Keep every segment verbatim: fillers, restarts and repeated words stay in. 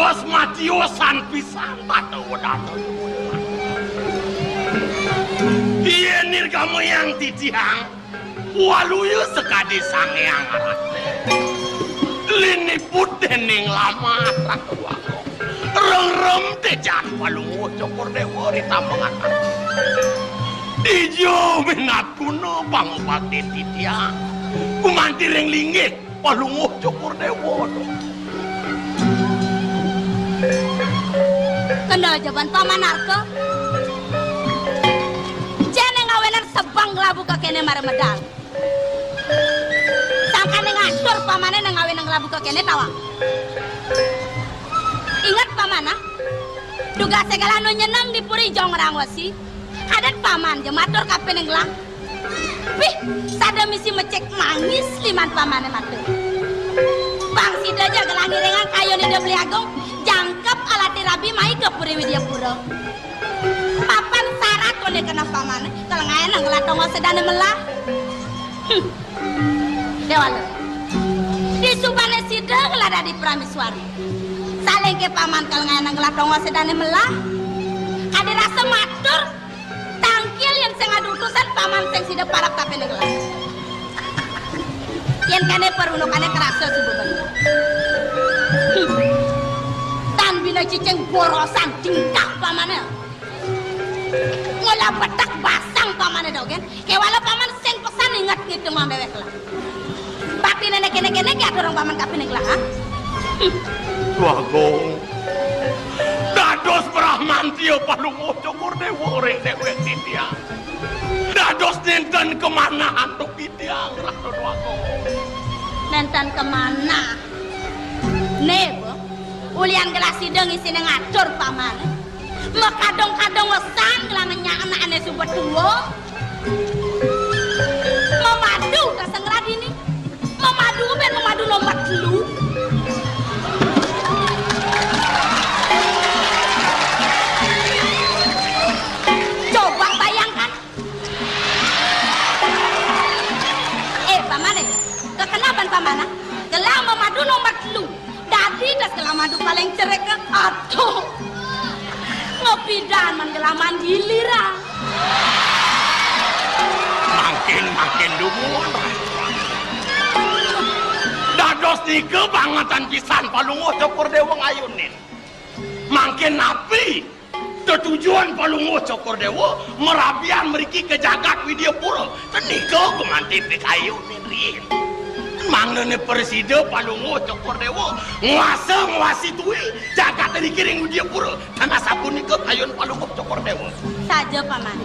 Pas mati osan pisan, batu udah. Iya nirgamayang titiang, waluya sekadi Sang Hyang Ratu. Liniput dening lamah Ratu Agung. Rengrem tejan Palungguh Cokor Dewa ri tambangan. Dija minatuna pangubaktin titiang. Gumanti ring linggih Palungguh Cokor Dewa. Kendal jaban Paman Arka. Cene ngawenan sebang nglabuh ka kene mara medal. Sangkane ngatur pamane nang ngawenan nglabuh ka kene tawang. Inget paman, ah. Dugase galano nyeneng di puri Jongrang Wesi. Adat paman ja matur kapining gelah. Pih, sada misi mecek mangis liman pamane matur. Pang sida ja gelah ngiringang kayun Ida Beli Agung, jangkep alati rabi mai ka Puri Widyapura. Papan sarat kone kena pamane, kalengayan nang gelah tongos sedane melah. Hmm. Dewala. Disubane sida gelah dadi prameswari. Salengke paman kalengayan nang gelah tongos sedane melah. Adi rasa matur tangkil yen sing adu utusan paman sing sida parab kapining gelah. Yen kene perunukane kerasa suba banget. Hmm. Tan bina cicing borosan tingkah pamane. Ngolah betek basang pamane dogen. Kewala paman sing pesan inget ngitung déwék lah. Bati nenek kene-kene ki aturang paman kapining lah, ha? Hmm. Wah, Gong. Dados Brahmantia Palungguh Cokor Dewa ring déwék titiang. Dados nénten kamanah antuk titiang, Ratu Déwa Gong. Nénten kamanah. Né, Bu. Ulian gelah sida ngisine ngatur paman. Makadang-kadang wesan gelah ngenyak anak ané suba tua. Mamadu ka Sang Radini. Mamadu ben mamadu nomor telu. Coba bayangkan. Eh, paman, eh. Kekenapan paman, ah? Gelah mamadu nomor telu. Dadi das gelah madu paling cerik, eh. Aduh. Ngepidan man gelah mandilir, ah. Makin, makin dumun. Dados nika bangetan pisan Palungguh Cokor Dewa ngayunin. Mangkin napi? Tetujon Palungguh Cokor Dewa marabian mriki ka jagat Widyapura. Tenika gumanti pikayunin riin. Mangdané prasida Palungguh Cokor Dewa nguasa nguasi tui jagat riki ring Widyapura. Tan asapunika kayun Palungguh Cokor Dewa. Saja, Paman.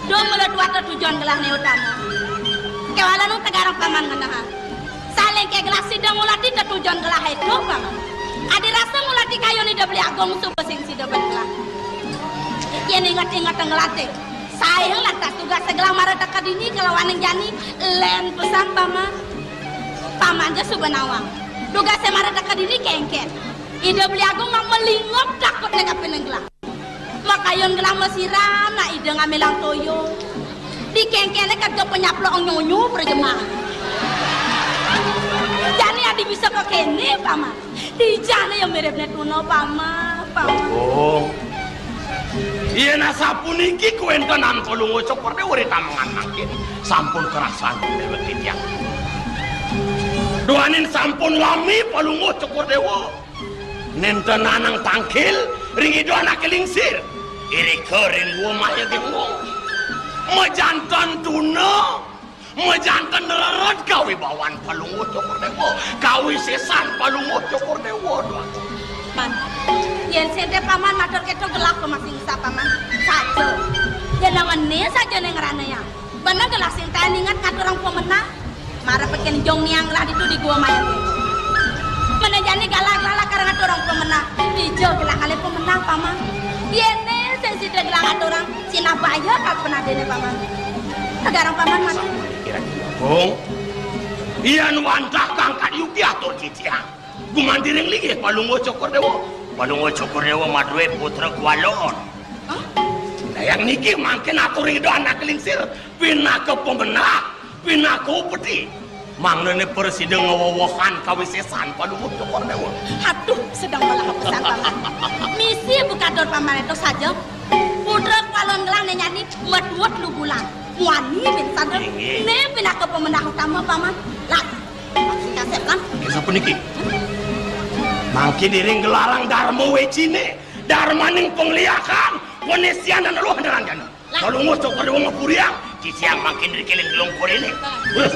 Duh mula tuah tetujon gelah né utama. Kéwala nang tegarang Paman ngenah. Salengke gelah sida ngulati tetujon gelah ento, Paman. Adi rasa ngulati kayun Ida Beli Agung suba sing sida ben gelah. Yén inget-inget ngelati, saé lantas tugas gelah mara teka dini kalawaning jani, lén pesan, Paman. Paman ja suba nawang. Tugasé mara teka dini kénkén. Ida Beli Agung nak melingop takut nang kapining gelah. Makayun gelah masiram, nak ida ngamilang toya. Di kénkén kadén panyaplok nyonyo prajemahan. Jani adi bisa ka kéné, Paman. Dijané ya mirip né tuna, Paman, Paman. Oh. Yén asapuniki kawéntenan Palungguh Cokor Dewa ri tamengan mangkin. Sampun karasan déwék titiang. Duaning sampun lami Palungguh Cokor Dewa. Nénten anang tangkil ring Ida Anaké Lingsir. Irika ring Gua Maya Genggong. Majanten tuna, majanten rered kawibawan Palungguh Cokor Dewa, kawisésan Palungguh Cokor Dewa, Tuan. Man, yén sing té Paman matur kéto gelah pamasing sa Paman. Saja. Yén nang ené saja né ngranayang. Beneh gelah sing taén inget ngaturang pamenah. Mara peken jong niang gelah ditu di Gua Maya. Meneh jani galah-galah lakar ngaturang pamenah. Dija gelah ngalih pamenah, Paman. Yéné sing sida gelah ngaturang, sinah baya ka penadéné, Paman. Tegarang Paman mati. Kira-kira, Bung. Yén wantah kangkat yuki atur titiang. Gumanti ring linggih Palungguh Cokor Dewa. Palungguh Cokor Dewa madué putra kualon. Hah? Nah, yang niki mangkin atur Ida Anaké Lingsir pinaka pamenah, pinaka upeti. Mangdané prasida ngawewehan kawisésan Palungguh Cokor Déwa. Aduh, sedeng malah pesan, Paman. Misi buka dor Paman itu saja. Putra Kuala Ngelang né nyadi metuut lubulan. Muani bin sadeng. Inggih. Né pinaka pemenang utama, Paman. Lah, maksudnya kan? Inggih, sapuniki. Mangkin iring gelarang Darma Wéciné, darmaning pangliakan, panisian dan luh neranjana. Lah. Kalau ngusuk pada wong puriang, titiang mangkin dikiling gelung kuréné. Terus.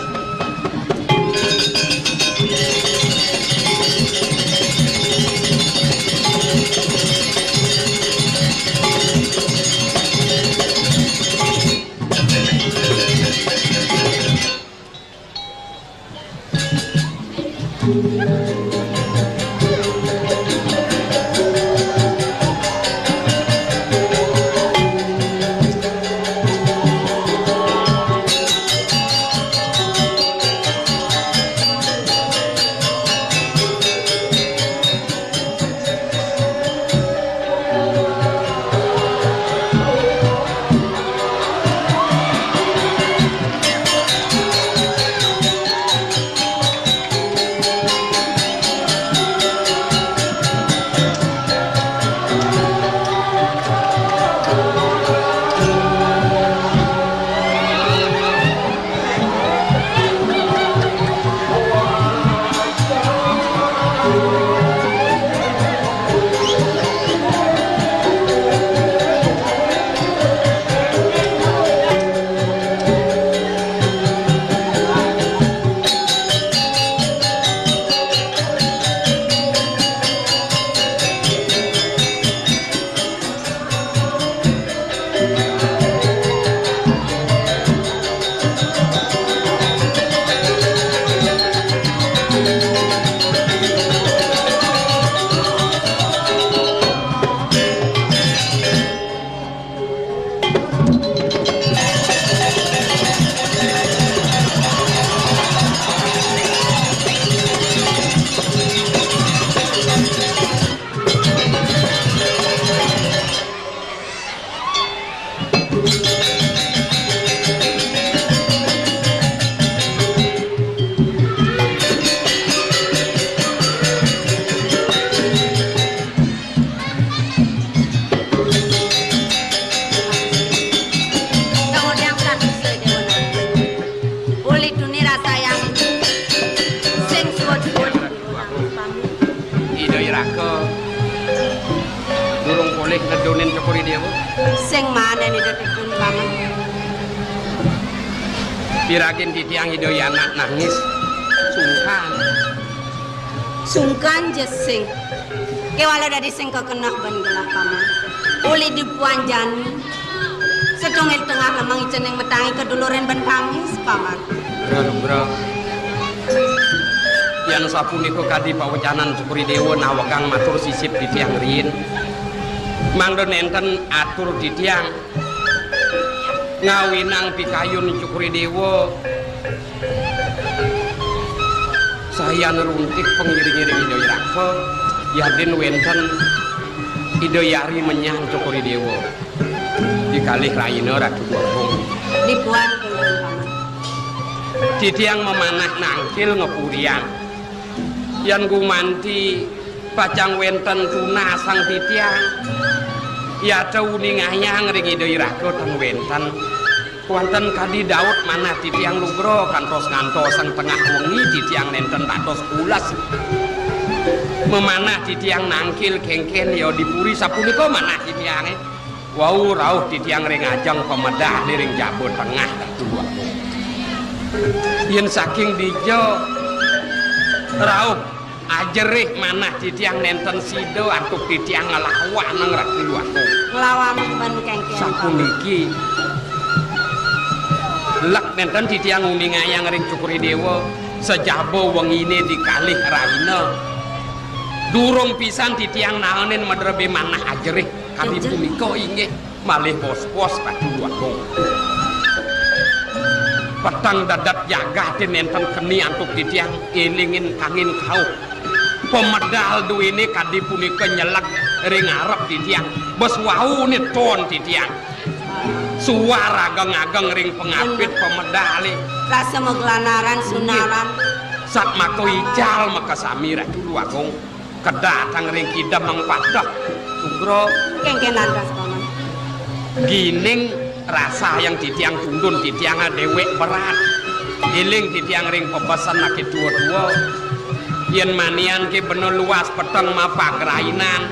Uli tuni rasa yang sing suwud-suwud. Ida Iraka durung polih nedunin Cokor I Déwa. Sing manén Ida Tetun, Paman. Piragin titiang Ida Yana nangis. Sungkan. Sungkan ja sing. Kéwala dadi sing kekenah ban gelah, Paman. Uli dipuan jani. Sedungil tengah lemeng icening metangi kedulurin ban tangis, Paman. Bro, bro. Yan sapunika kadi pawecanan Cokor I Déwa nawegang matur sisip titiang riin. Mangda nénten atur titiang ngawinang pikayun Cokor I Déwa. Sayan runtik pangiring-iring Ida Iraka, yadin wénten Ida Yari menyang Cokor I Déwa. Dikalih raina Ratu Agung. Dipuan kula, Paman. Titiang mamanah nangkil ngapuriang. Yan gumanti pacang wénten tunasang titiang. Yata uningayang ring Ida Iraka tan wénten. Wénten kadi Daud manah titiang lugra kantos ngantosang tengah wengi titiang nénten dados pules. Mamanah titiang nangkil kéngkén ya di puri sapunika manah titiangé. Wau rauh titiang ring ajeng pamedahné ring jaba tengah Ratu Agung. Yén saking dija rauh ajerih manah titiang nénten sida antuk titiang nglawanang Ratu Agung. Nglawanang ban kéngkén. Sapuniki. Lek nénten titiang nguningayang ring Cokor I Déwa, sajaba wenginé dikalih raina. Durung pisan titiang naenin madrebé manah ajerih. Kadi punika inggih malih bos-bos Ratu Agung. Peteng dedet jagaté nénten keni antuk titiang élingin kangin kauh. Pamedal duéné kadi punika nyeleg ring arep titiang. Bes wau né ton titiang. Suwar ageng-ageng ring pangapit pamedale. Rasa maglanaran sunaran. Satmaka ical makasami Ratu Déwagung. Kedatang ring kidemeng pateh. Sugra. Kéngkénan ras, Paman. Gining rasayang titiang tundun titiang déwék berat. Éling titiang ring pabesen aké tua-tua. Yén manian ké bena luas peteng mapagrainan.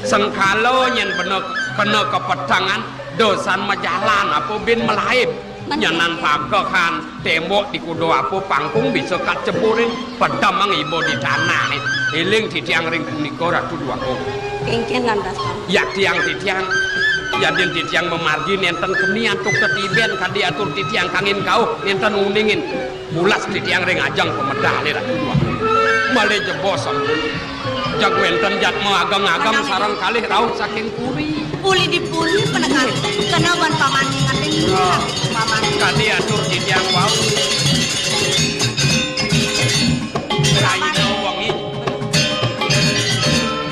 Sengkala nyén bena kena kapetengan dosan majalan apa bin malaib. Nyanan pagehan témbok di kuda apa pangkung bisa kaceburin pedemeng iba di tanah. Éling titiang ring punika Ratu Déwagung. Kéngkénan ras, Paman. Ya tiang titiang, yadin titiang mamargi nénten keni antuk tetiben kadi atur titiang kangin kauh nénten uningin. Pulas titiang ring ajeng pamedale Ratu Déwagung. Malih jebos sampun. Jag wénten jadma ageng-ageng sareng kalih rauh saking puri. Puri di puri penekan. Kena wan Paman ngingetin. Paman. Kadi atur titiang wau. Raina wengi.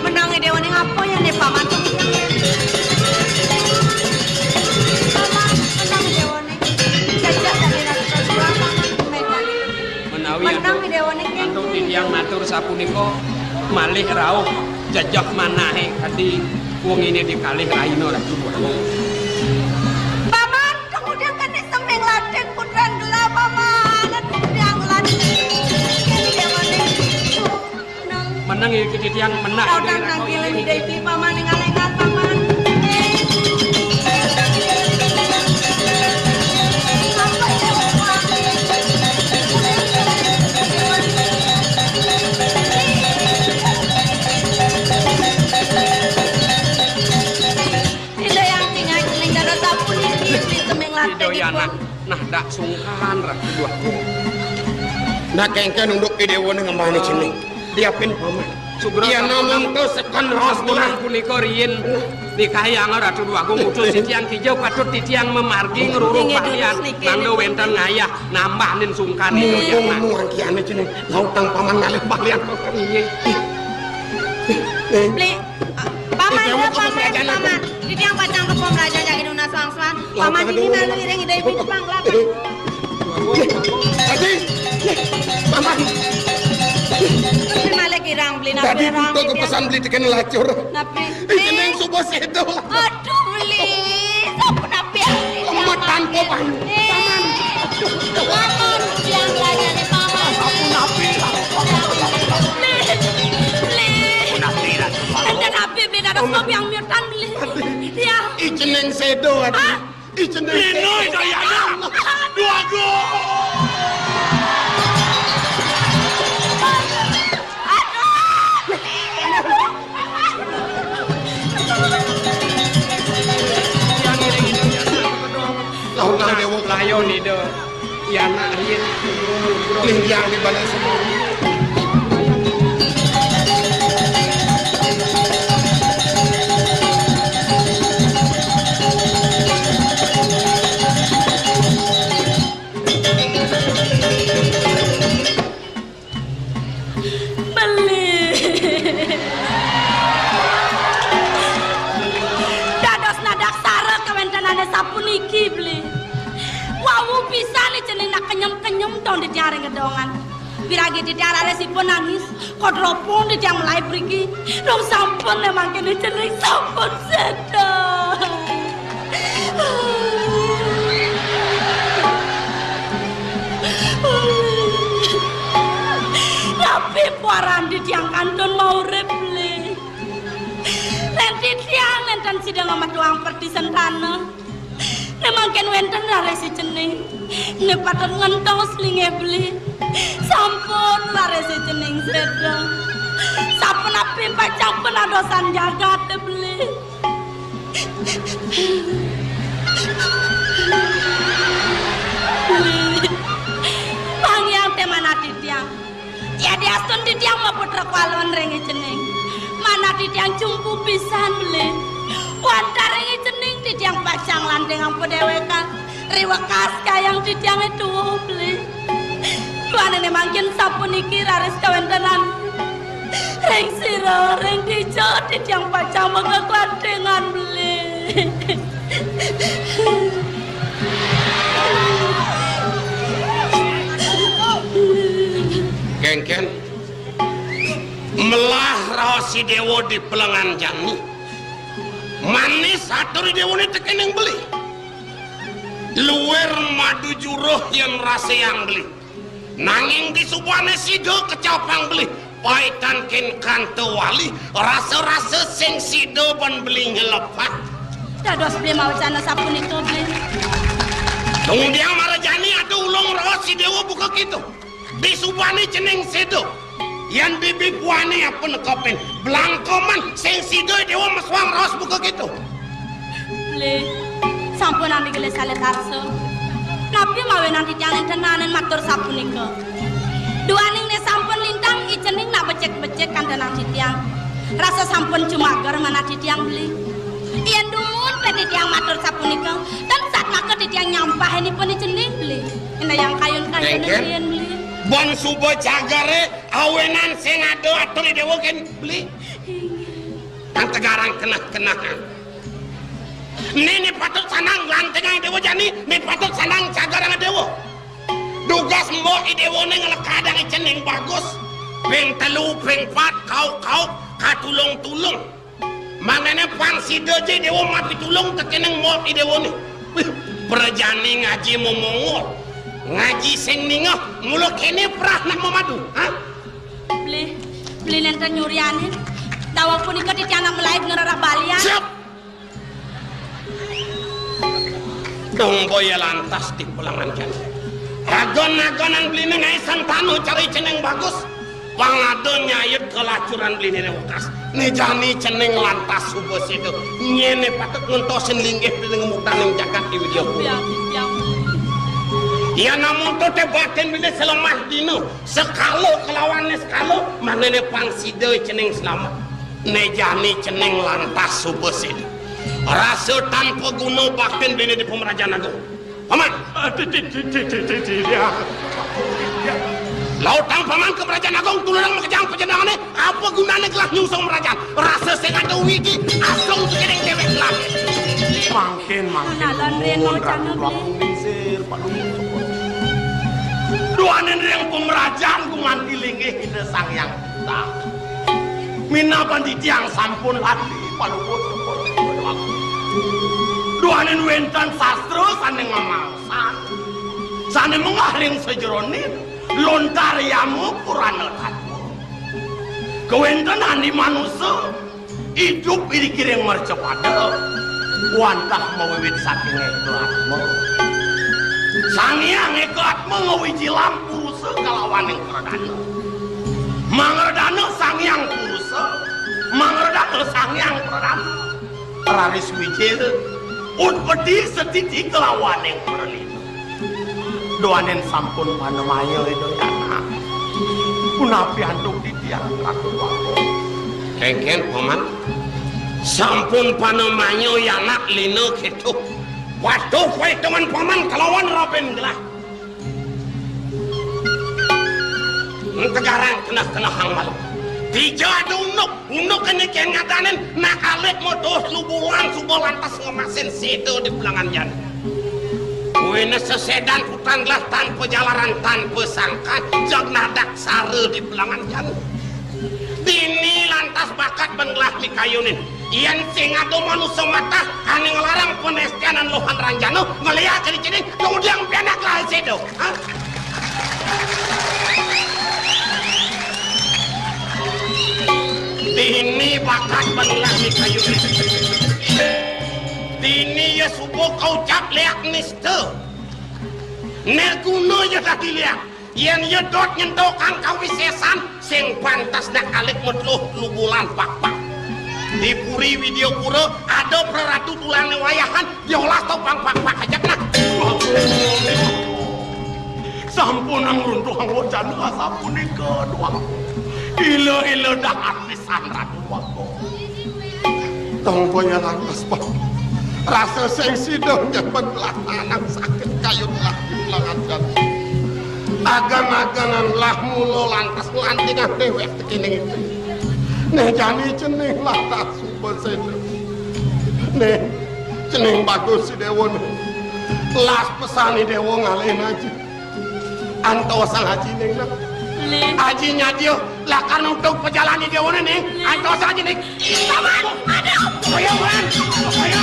Menang Ida Waning apa ya né Paman tuh? Paman, menang Ida Waning. Jajak dari Ratu Ratu Paman, menang. Menawi menang antuk, Ida Waning, antuk titiang matur sapunika, malih rauh jejeh manahé kadi wenginé di kalih raina Ratu Déwagung. Paman, kemudian kan semeng lading putran gelah, Paman. Kemudian lading. Ida Waning. Menang. Menang iki titiang menang. Kau nang nangkilin Ida Ibli Paman ning alengan Paman. Ida yang tinggal ning dada sapu niki Ibli semeng lading. Ida yang ipun. Nah, dak sungkan, Ratu Déwagung. Nah, kéngkén unduk Ida Waning ngemané cening. Diapin Paman. Sugra ya sampun namung tesekan ras punika riyin. Nikah yang Ratu Déwagung utus titiang kija patut titiang mamargi ngrurung inggih, pahlian. Durus niki, mangda niki. Wénten ngayah nambahin sungkan nika. Mumpung nuan kiané cening, ngautang Paman ngalih pahlian. Inggih. Beli, Paman, Paman, Paman. Titiang pacang ka pamrajan jagi nunas wangsuan. Paman dini malu iring Ida Ibli Jepang kelapa. Tadi, Paman. Beli malih kirang beli napi. Tadi buta kepesan beli tekan lacur. Napi? Ijening suba séda. Aduh, beli. Sampun napi? Amat tanpa banyu. Paman. Paman, tiang belanja nih, Paman. Sampun napi? Beli. Beli. Sampun napi, Ratu? Enten napi beli dados kopi yang miutan beli. Tiang. Ijening séda, Adi. Hah? Ijening séda. Lino itu ya, anak. Dua, dua. Aduh. Lawan Déwa. Layon ida. Ya anak riyin. Linjang di balai semua. Beli. Dados nadaksara kawéntenané sapuniki, beli. Wau pisan cening nak kenyem-kenyem tong di tiang ring gedongan. Piragi titiang raris ipun nangis, kodropong titiang malai mriki. Dong sampun né mangkéné cening sampun séda. Napi paran titiang kantun maurip, Beli? Lan titiang nénten sida ngametuang perdi sentana. Né mangkin wénten raris cening. Né patut ngentos linggih beli. Sampun raris cening séda. Sapunapi pacang panadosan jagat beli. Beli. Pang Hyang té manah titiang. Yadiastun titiang maputra kwalon ring cening. Manah titiang cumpu pisan, Beli. Wantah ring cening titiang pacang lantingang padéwékan. Riwekas kayang titiangé tuwuh, Beli. Duaning mangkin sapuniki raris kawéntenan. Ring sira, ring dija titiang pacang makaklantingan, Beli. Kénkén, melah raos I Déwa di pelengan jani. Manis atur I Déwané tekéning beli. Luir madu juruh yén raséang beli. Nanging disubané sida kecapang beli. Paitan kén kanta wali, rasa-rasa sing sida ban beli nyelepat. Dados beli mawacana sapunika, beli. Kemudian marajani ada ulung raos I Déwa buka kéto. Disubané cening sida. Yan bibi buané apa nekepin. Blangkoman sing sida I Déwa mesuang raos buka kéto. Beli, sampun nami gelis salih tarsa. Napi mawinan titiang nénten naenin matur sapunika? Duaning né sampun lintang I Cening nak becik-becik kantenang titiang. Rasa sampun cumager manah titiang, beli. Yén dumun pé titiang matur sapunika, tan satmaka titiang nyampahin ipun I Cening, beli. Éndah yang kayun-kayun Kénkén, riin, beli. Ban suba cageré awinan sing ada atur I Déwa kén, beli. Kang tegarang keneh-keneh. Né, né patut sandang lantingang Déwa jani, né patut sandang cagerang Déwa. Dugas mbok I Déwané nglekadang I Cening bagus. Ping telu, ping pat, kauk-kauk, katulung-tulung. Mangdané pang sida ja I Déwa mapitulung tekéning mbok I Déwané. Wih, prajani ngaji momongol. Ngaji sing ningeh, mula kéné prah nak mamadu, ha? Beli, beli nénten nyurianin. Daweg punika titiang nak malaib ngrereh balian. Siap. Dong boya lantas di pelengan jani. Agon-agonan beliné ngaé sentana cara I Cening bagus. Pang ada nyayut kalacuran beliné wekas. Né jani I Cening lantas suba sida. Nyén né patut ngentosin linggih beliné ngemutaning jagat di Widya Pura. Ya, ya. Yan amonto té batin beliné selemah dina. Sekala kelawan né sekala, mangdané pang sida I Cening slamet. Né jani I Cening lantas suba sida. Rasa tanpa guna baktin beliné di Pamrajan Agung. Paman. Ah, ti-, ti-, ti-, ti-, ti-, ti-, ti-, ya. Lautang Paman ka Pamrajan Agung, tulurang makejang pajenengané, apa gunané gelah nyungsung mrajan? Rasa sing ada widi, asung tekéning déwék gelah. Mangkin, mangkin. Nalon rin mau Ratu canut Dwaku nih. Lingsir, Pak Luhur. Duaning ring pamrajan gumanti linggih Ida Sang Hyang Buddha. Minab titiang sampun lali, Pak Luhur, Pak Luhur. Duaning wénten sastra sané ngamangsan. Sané menggah ring sajeroning lontar yama purana tatwa. Kawéntenan di manusa idup iriki ring mercapada, wantah mawiwit saking éka atma. Sang Hyang Éka Atma ngawijilang purusa kalawaning pradana. Mangredana Sang Hyang Purusa, mangredana Sang Hyang Pradana. Raris wijil, utpeti, stiti kalawaning pralina. Duaning sampun panamaya Ida Hyang Anak. Punapi antuk titiang Ratu Agung? Kénkén, Paman. Sampun panamaya Hyang Anak lina kéto. Waduh, kowe temen Paman kalawan Raden Gelah. Tegarang keneh-kenehang malu. Dija ada unduk, unduk kene kén ngadanin, nak alit modoh lubulan suba lantas ngemasin sida di pelengan jani. Kuwene sesedan putan gelah tanpa jalaran, tanpa sangkan, jag nadak sara di pelengan jani. Dini lantas bakat ban gelah mikayunin. Yén sing ada manusa matah, ane nglarang penestianan lohan ranjana, ngeliak kene cening, kemudian pianak gelah sida. Ha? Dini bakat ban gelah mikayunin. Dini ya suba kaucap liak nista. Nirguna ya dadi liak. Yén ya dot nyentuh kang kawisésan, sing pantes nak alit modoh lubulan pakpak. Di Puri Widyapura ada praratu tulane wayahan, diolah topang pakpak ajak nah. Sampun ngruntuhang wacana asapunika, duh. Ila-ila dahat pisan, Ratu Waka. Tong boya lantas, Pak. Rasa sing sida nyambat lantaran sakit kayun lah di pelengan jati. Agan-aganan lah mula lantas nglantingang dewek tekening itu. Neh jani cening lantas suba sena. Neh, Cening bagus si déwa né. Las pesan i déwa ngalih aji. Antosan aji ning. Aji nyadya lakar nutug pajalan i déwa né ning. Antosan aji ning. Paman, aduh. Ayo, Paman. Ayo.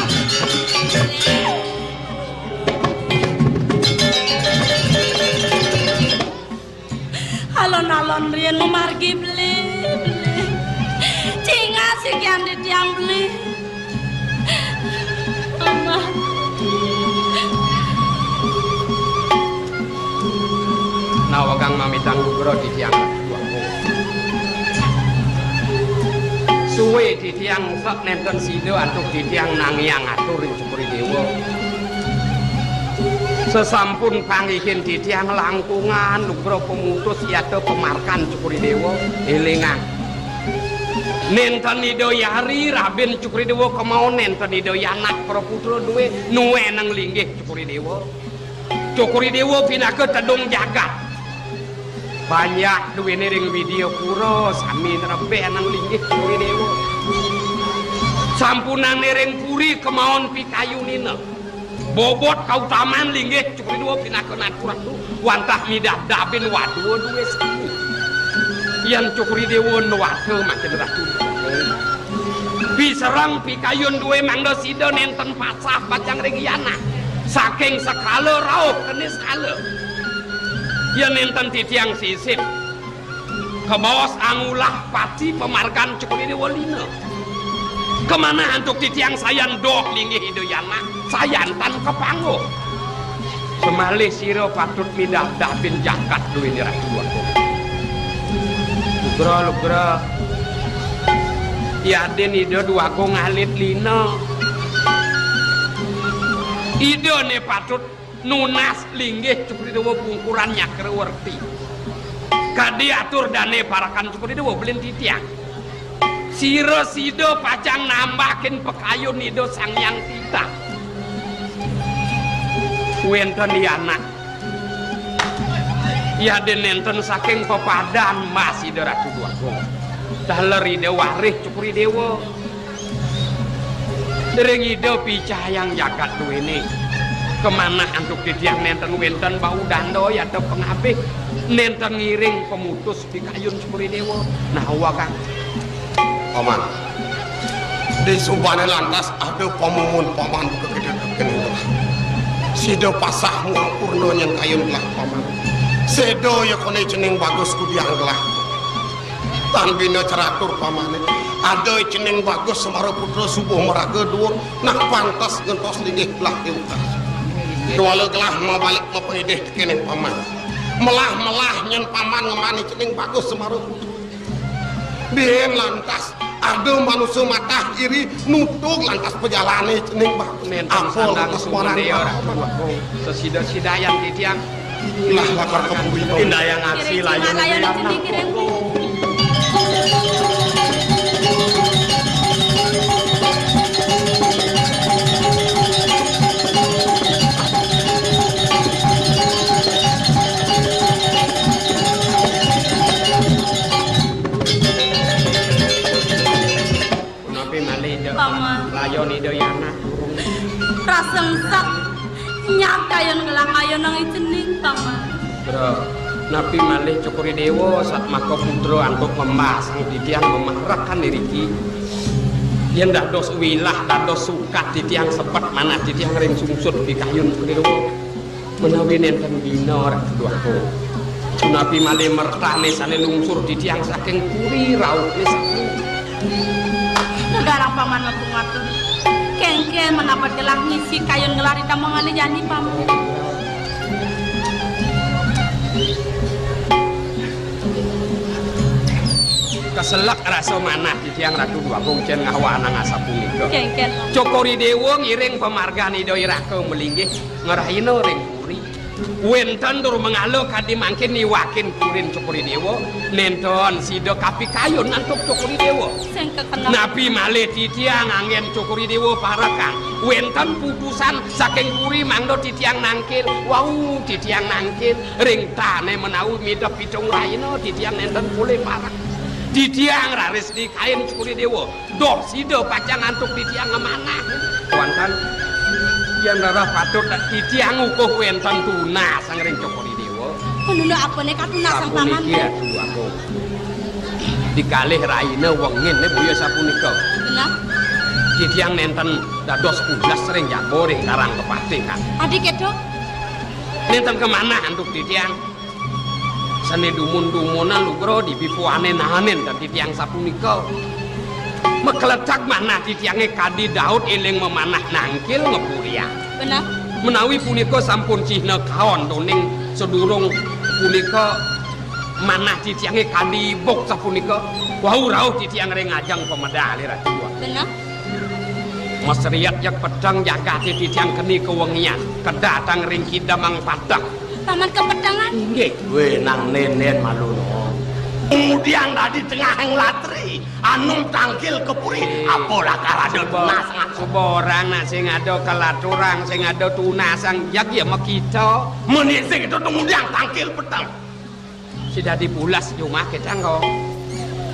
Alon-alon riin mamargi beli, beli. Cingas sikian di tiang beli. Mama. Nawegang mamitang lugra titiang. Suwe titiang sak nenten sida antuk titiang nangiang atur ring Cokor I Déwa. Sesampun panggihin titiang langkungan lugra pamutus yata pamargan Cokor I Déwa, élingang. Nenten Ida Yari rabin Cokor I Déwa kemaon nenten Ida Yanak praputra duwé nuénang linggih Cokor I Déwa. Cokor I Déwa pinaka tedung jagat. Banyak duwéné ring Widyapura sami nrebénang linggih Cokor I Déwa. Sampunang né ring puri kemaon pikayunina. Bobot kautaman linggih Cokor I Déwa pinaka natu ratu wantah midabdabin wadua duwé sami. Yén Cokor I Déwa nuwata makin ratu. Pisereng pikayun duwé mangda sida nénten pasah pacang ring Yanak. Saking sekala rauh ké niskala. Yén nénten titiang sisip. Kabaos angulah pati pamargan Cokor I Déwa lina. Kamanah antuk titiang sayan doh linggih Ida Yanak, sayan tan kapangguh. Samalih sira patut midabdabin jagat duwéné Ratu Déwa Agung. Lugra, lugra. Yadin Ida Déwa Agung alit lina. Ida né patut nunas linggih Cokor I Déwa pungkuran nyakrawerti. Kadi atur dané parekan Cokor I Déwa belin titiang. Sira sida pacang nambakin pakayun Ida Sang Hyang Titah. Wénten Yanak. Yadin nénten saking pepadan Mas Ida Ratu Déwa Agung. Taler Ida warih Cokor I Déwa. Ring Ida picayang jagat duwéné. Kamanah antuk titiang nénten wénten bau danda yata pangabih, nénten ngiring pamutus pikayun Cokor I Déwa. Nah, wa Kang. Paman. Di subané lantas ada pamumun paman buka gedé kéné. Sida pasah muang purna nyén kayun gelah paman. Séda ya koné cening bagus kudiang gelah. Tan bina ceratur pamané. Ada cening bagus Semara Putra subuh maraga duur, nah pantes ngentos linggih belah iwkas. Kéwala gelah mabalik mapangidih tekéning paman. Melah-melah nyén paman ngemani cening bagus Semara Putra. Biin lantas ada manusa matah iri nutug lantas pajalané cening bagus. Nénten ampun sandang lantas sumundé warang. Sesida-sidayan titiang. Lah, lakar ka puri. Indayang aksi, layun layun. Punapi malih, Dek? Paman. Layon Ida Yana durung. Rasa engsek. Nyak kayun ngelah kayun nang icening, Paman. Bro, napi malih Cokor I Déwa satmaka putra antuk ngembasang titiang mamarekan iriki. Yén dados wilah, dados sukat titiang sepet manah titiang ring sungsut pikayun Cokor I Déwa. Menawi nénten bina Ratu Déwata. Punapi malih mertané sané lungsur titiang saking puri rauhné sami. Negarang Paman ngepung atur. Kéngkén menapa gelah ngisi kayun ngelah ri tamangané jani, Paman. Keselek rasa manah titiang Ratu Déwata cén ngawanang asapunika. Kéngkén, Paman. Cokor I Déwa ngiring pamargan Ida Iraka malinggih ngrahina ring puri. Wénten tur mangala kadi mangkin niwakin purin Cokor I Déwa, nénten sida kapikayun antuk Cokor I Déwa. Sing kekenal. Napi malih titiang anggén Cokor I Déwa parekang. Wénten putusan saking puri mangda titiang nangkil. Wau titiang nangkil ring tané menawi midep pitung rahina titiang nénten polih parek. Titiang raris nikain Cokor I Déwa. Doh sida pacang antuk titiang ngamanah. Wénten. Yen rereh patut titiang ukuh wénten tunasang ring Cokor I Déwa. Menuna apané katunasang, Paman? Sapuniki, Ratu Agung. Dikalih raina wenginé boya sapunika. Bener. Titiang nénten dados pules ring jaba ring Karang Kepatihan. Adi kéto? Nénten kamanah antuk titiang. Sané dumun-dumunan lugra dipipuané naenin ten titiang sapunika. Makeletek manah titiangé kadi Daud éling mamanah nangkil ngepuriang. Bener. Menawi punika sampun cihna kaon toning sadurung punika manah titiangé kadi ibuk sapunika. Wau rauh titiang ring ajeng pamedalé, Ratu. Bener. Masriet jeg peteng jagaté titiang keni kawengian, kedatang ring kidemang padang. Paman kapetengan? Inggih. Wéh, nang nénén malu no. Kemudian dadi tengahing latri, anum tangkil ke puri, apa lakar ada tunas ngan. Suba orang nak sing ada kelaturang, sing ada tunasang, jeg ya makita. Menik sing itu kemudian tangkil peteng. Sida dadi pules jumah kita engko.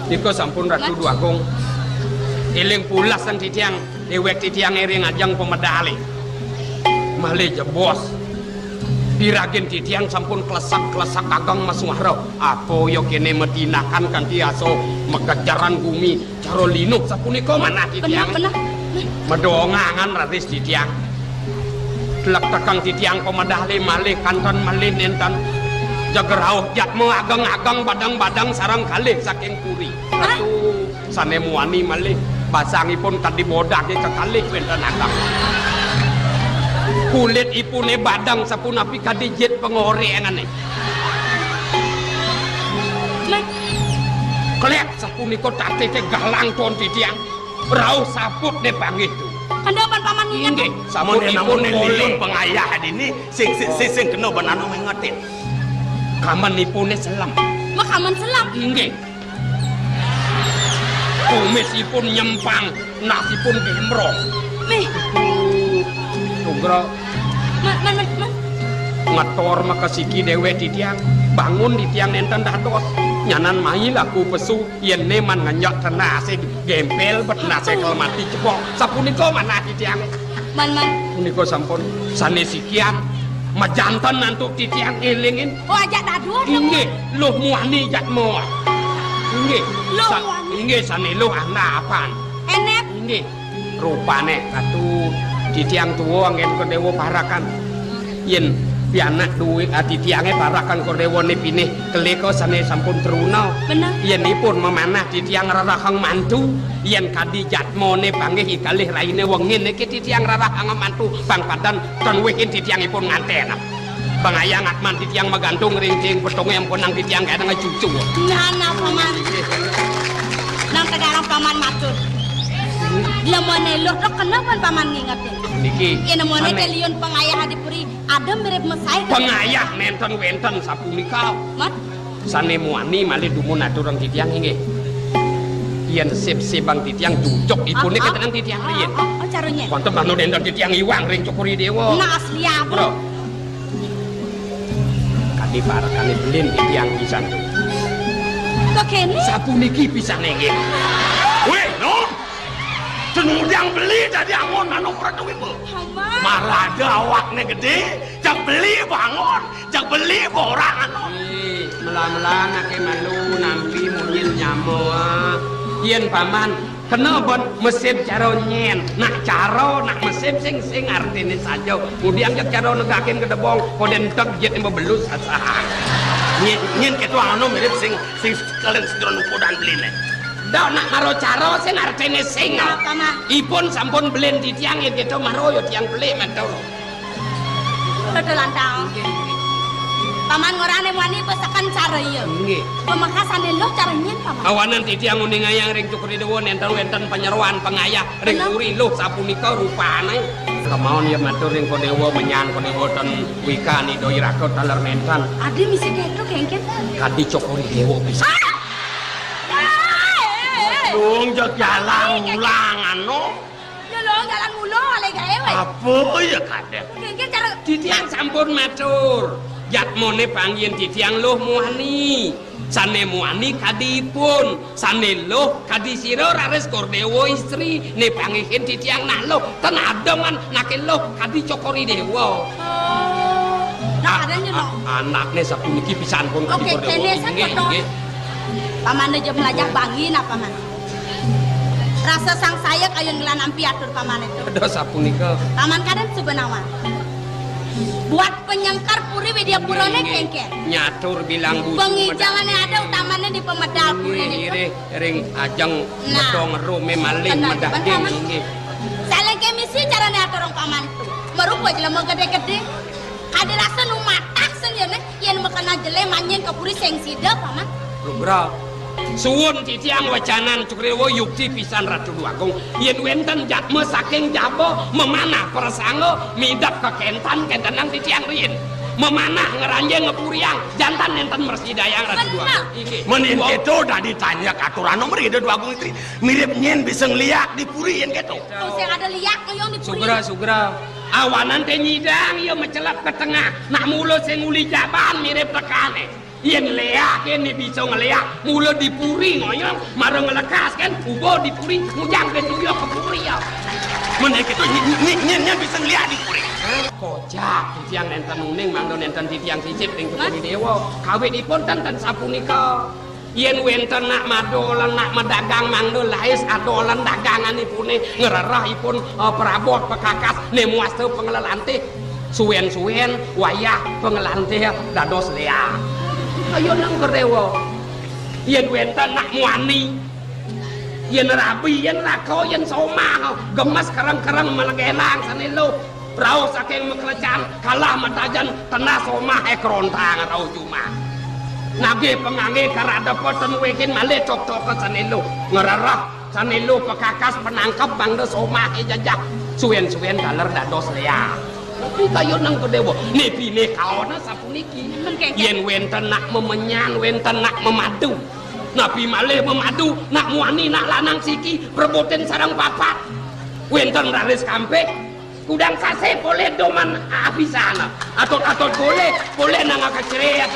Nika sampun Ratu Déwagung. Éling pules sang titiang, déwék titiang ring ajeng pamedalé. Malih jebos. Piragin titiang sampun klesak-klesak ageng masuara. Apa ya kéné matinakan kanti asa makejaran gumi. Cara linuh sapunika manah titiang. Bener, bener. Madongangan raris titiang. Tlektekang titiang pamedalé malih kanten malih nénten. Jeg rauh jadma ageng-ageng badang-badang sareng kalih saking puri. Hah? Ratu, sané muani malih basangipun kadi bodaké kekalih wénten ageng. Kulitipuné badang sapunapi kadi jit pangoréngané. Mah. Klek sapunika tatihé galang ton titiang. Rauh saput né panggih tu. Kanda pan paman nginget. Inggih, sampun ipun lilun pangayah dini sing sing sing, sing kena benana mengetin. Kamenipuné selem. Mah kamen selem. Inggih. Kumisipun nyempang, nasipun gembrong. Mih. Sugra. Man, man, man, man. Ngetor makasiki déwék titiang. Bangun titiang nénten dados. Nyanan mai laku pesu. Yén né man ngenjek tenasé gempel, bet tenasé kelemati cepok. Sapunika manah titiang. Man, man. Punika sampun sané sikian majanten antuk titiang élingin. Oh, ajak dados. Inggih, luh muani jadma. Inggih. Luh sa-, muani. Inggih, sané luh anda apan. Enep. Inggih. Rupané Ratu titiang tua anggén Kordéwa parakan. Yén pianak duwé, ah, titiangé parakan Kordéwané pinih kelika sané sampun truna. Bener. Yén ipun mamanah titiang rerehang mantu, yén kadi jadmané panggih ikalih rainé wengin niki titiang rerehang mantu pang padan tan wihin titiang ipun ngantén. Pangayah ngatman titiang magantung ring ting petungé ampunang titiang kadang cucu. Nah, nah, paman. Nang tegarang paman matur. Lemoné luh, luh kena pan paman ngingetin. Niki. Yén lemoné té liun pangayah di puri, ada mirip mesai. Pangayah nénten wénten sapunika. Mat. Sané muani malih dumun aturang titiang inggih. Yén sip-sipang titiang jujuk ipuné ah, ah, ketenang titiang ah, riin. Ah, ah, caranya. Wonten manut énten titiang iwang ring Cokor I Déwa. Nah, asli apa? Bro. Kadi parekané belin titiang pisan tu. Kok kéné? Sapuniki pisan inggih. Wéh, Nun. Cenudang beli dadi angon manuk Ratu Wimba. Marada awakné gedé, jak beli bangun, jak beli borang anu. Ih, mela-mela anaké malu nampi munyin nyama. Yén paman kena ban mesip cara nyén, nak cara, nak mesip sing, sing artiné saja. Kemudian jak cara negakin gedebong, kodén teg jit yang bebelus sasa. Nyén, nyén kéto anu mirip sing, sing sekalian sedron ukodan beliné. Dak nak maro cara sing artiné sing. Nah, paman. Ipun sampun belin titiang yén kéto maro ya tiang beli matur. Betul lantang. Paman ngorané muani beseken cara iya. Nggih. Pamekasané luh cara nyén, paman. Awanan titiang nguningayang ring Cokor I Déwa nénten wénten panyeroan pangayah ring puri luh sapunika rupané. Kemawon ya matur ring Kodéwa menyan Kodéwa ten wikan Ida Iraka taler nénten. Adi misi kéto kéngkén. Kadi Cokor I Déwa pisan. Ah! Eh, eh, eh. Dong, jak jalan ulang anu. Ya lo, jalan mula oleh gaé wé. Apa ya kadek? Kéngkén cara titiang sampun matur. Jatmane panggihin titiang Luh Muani. Sane muani kadi ipun, sane luh kadi sira raris Kordéwa istri, né panggihin titiang nak luh, ten ademan nake luh kadi Cokor I Déwa. Oh. Nah, ada nyen, no. Anakné sapuniki pisan pun kadi Kordéwa. Oke, kéné inggih, sampun, no. Inggih. Paman aja melajah bangi, nah, Paman. Rasa sangsaya kayun gelah nampi atur Paman itu. Ada sapunika. Paman kadén suba nawang. Buat penyengkar puri Widyapurané, inggih, kéngkén. Nyatur bilang busu. Pengijangané ada, utamané di pemedal puri niku. Inggih, ring ajeng, nah, medong rume maling, bener, medaging, bener, Paman. Inggih. Saling kemisi carané atur rong Paman. Marupa jelema gedé-gedé. Kadi rasa nu matah sing yéné, yén makena jelé manjing ka puri sing sida, Paman. Lugra. Suwun titiang wecanan Cokor I Déwa, yukti pisan Ratu Déwagung. Yén wénten jatma saking jaba memanah prasangga midep kekéntan, kéntenang titiang riin. Memanah ngranjing ngapuriang, janten nénten mresidayang Ratu Déwagung. Bener. Inggih. Mén yén kéto dadi tanyek aturana mriki Déwagung Istri. Mirip nyén bisa ngliak di puri yén kéto. Sing ada liak ngoyong di puri. Sugra, sugra. Awanan té nyidang ya mecelep ke tengah. Nak mula sing uli jaban mirip tekané. Yén léak, yén bisa ngléak, mula di puri ngoyong, mara nglekas kén, uba di puri, ngujang kén tuyuh ka puri ya. Mén kéto, ny-, ny-, nyén, nyén bisa ngléak di puri. Kocak, titiang nénten uning, mangda nénten titiang sisip ring Cokor I Déwa. Kawitipun ten, ten sapunika. Yén wénten nak madolan, nak madagang, mangda lais adolan daganganipuné, ngrereh ipun, eh, prabot pekakas, né muasta panglelantih. Suwén-suwén wayah panglelantih dados léak. Kayunang Kordéwa. Yén wénten nak muani, yén rabi, yén raka, yén somah, gemes kereng-kereng malegelang sané luh. Rauh saking maklecan, kalah matajen, tenah somahé krontang rauh jumah. Nagih panganggé karadepa ten wékin malih tok-toka sané luh. Ngrereh sané luh pekakas panangkep mangda somahé jejeh. Suwén-suwén taler dados léak. Napi kayunang Kordéwa? Né binekaona sapuniki. Mén kéngkén. Yén wénten nak memenyan, wénten nak memadu. Napi malih memadu, nak muani, nak lanang siki, prebutin sareng papat. Wénten raris kampik, kudang sasih polih doman apisana. Atut-atut polih, polih nang kecrét.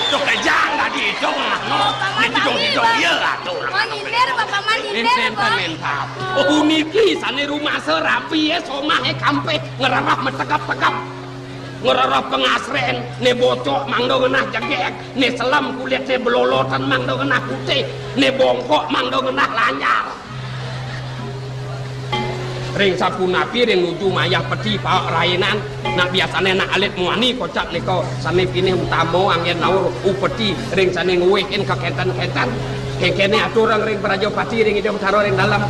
Tuk kejang tadi itu, anu. Oh, Paman, ini didong-didong, Paman. Iya, atuh. Oh, nyindir, Bapak, Paman, nyindir, Paman. Puniki sané rumasa rabi, ya, somahé kampik, ngrereh metekep-tekep. Ngrereh pangasrén, né bocok mangda ngenah jegég, né selem kulitné blolotan mangda ngenah putih, né bongkok mangda ngenah lanyar. Ring sapunapi ring nuju mayah peti paek rainan, nak biasané nak alit muani kocap nika sané pinih utama anggén naur upeti ring sané ngwehin kakénten-kénten. Kéngkéné aturang ring Prajapati ring Ida Betara ring dalem.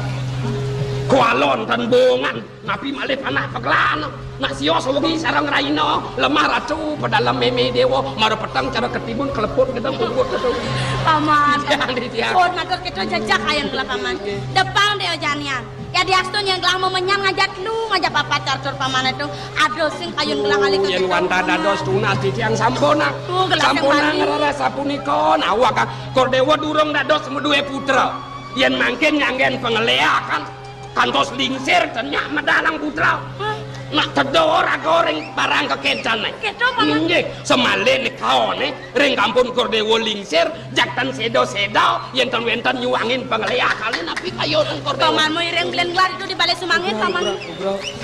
Kualon tan bongan. Napi malih panah pagelan. Nak sios wengi sareng raina, lemah ratu, pedalem mémé déwa, mara peteng cara ketimun, keleput gedeng kumbut gedeng. Paman, titiang, titiang. Pun matur kita jejak ayang gelah Paman. Depang dé janian. Ya diastun yang gelah memenyan ngajak lu, ngajak papat carcur Paman itu. Aduh, sing kayun gelah kali. Yén wantah dados tunas titiang sampunang. Tuh, gelah sing sampunang bani. Ngrereh sapunika, nawak Kordéwa durung dados madué putra. Yén mangkin nganggén pangléakan. Kantos lingsir, ten nyak medalang putra. Hah? Nak tedha raga ring parang kekéntané. Kéto, Paman. Inggih, samalih nikaoné ring kampun Kordéwa lingsir, jak ten séda-séda, yén ten wénten nyuangin pangléakalé napi kayun Kordéwa. Paman mau iring belén gelar itu di balé sumangin, Paman.